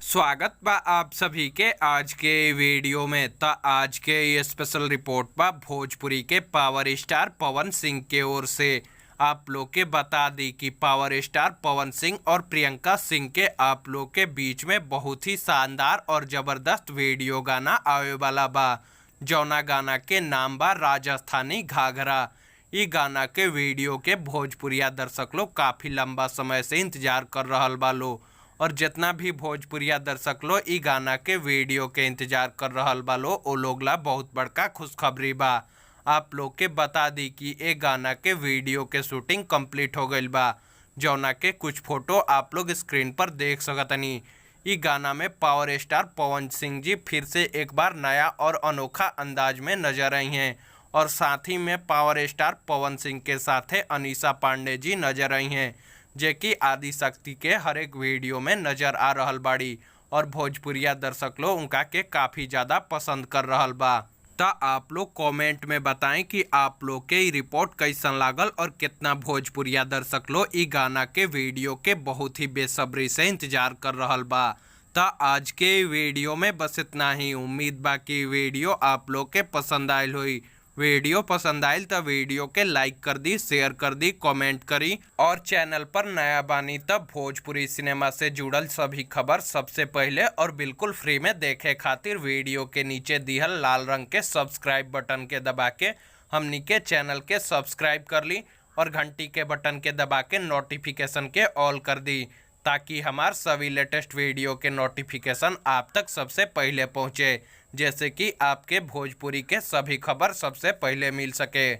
स्वागत बा आप सभी के आज के वीडियो में। त आज के ये स्पेशल रिपोर्ट बा भोजपुरी के पावर स्टार पवन सिंह के ओर से। आप लोग के बता दी कि पावर स्टार पवन सिंह और प्रियंका सिंह के आप लोग के बीच में बहुत ही शानदार और ज़बरदस्त वीडियो गाना आवे वाला बा, जौना गाना के नाम बा राजस्थानी घाघरा। इ गाना के वीडियो के भोजपुरिया दर्शक लोग काफ़ी लंबा समय से इंतजार कर रहल बा लो और जितना भी भोजपुरिया दर्शक लोग इ गाना के वीडियो के इंतजार कर रहल बा लो, ओ लोग ला बहुत बड़का खुशखबरी बा। आप लोग के बता दी कि ए गाना के वीडियो के शूटिंग कंप्लीट हो गईल बा, जौना के कुछ फोटो आप लोग स्क्रीन पर देख सकतनी। इ गाना में पावर स्टार पवन सिंह जी फिर से एक बार नया और अनोखा अंदाज में नजर आई हैं और साथ ही में पावर स्टार पवन सिंह के साथे अनीसा पांडे जी नजर आई हैं, जे कि आदि शक्ति के हर एक वीडियो में नजर आ रहल बाड़ी और भोजपुरिया दर्शक लोग उनका के काफ़ी ज़्यादा पसंद कर रहल बा। त आप लोग कमेंट में बताएं कि आप लोग के इ रिपोर्ट कैसन लागल और कितना भोजपुरिया दर्शक लोग इ गाना के वीडियो के बहुत ही बेसब्री से इंतजार कर रहल बा। त आज के वीडियो में बस इतना ही। उम्मीद बा कि वीडियो आप लोग के पसंद आयल होई। वीडियो पसंद आयल त वीडियो के लाइक कर दी, शेयर कर दी, कमेंट करी और चैनल पर नया बानी त भोजपुरी सिनेमा से जुड़ल सभी खबर सबसे पहले और बिल्कुल फ्री में देखे खातिर वीडियो के नीचे दिहल लाल रंग के सब्सक्राइब बटन के दबा के हमनी के चैनल के सब्सक्राइब कर ली और घंटी के बटन के दबा के नोटिफिकेशन के ऑल कर दी, ताकि हमार सभी लेटेस्ट वीडियो के नोटिफिकेशन आप तक सबसे पहले पहुंचे, जैसे कि आपके भोजपुरी के सभी खबर सबसे पहले मिल सके।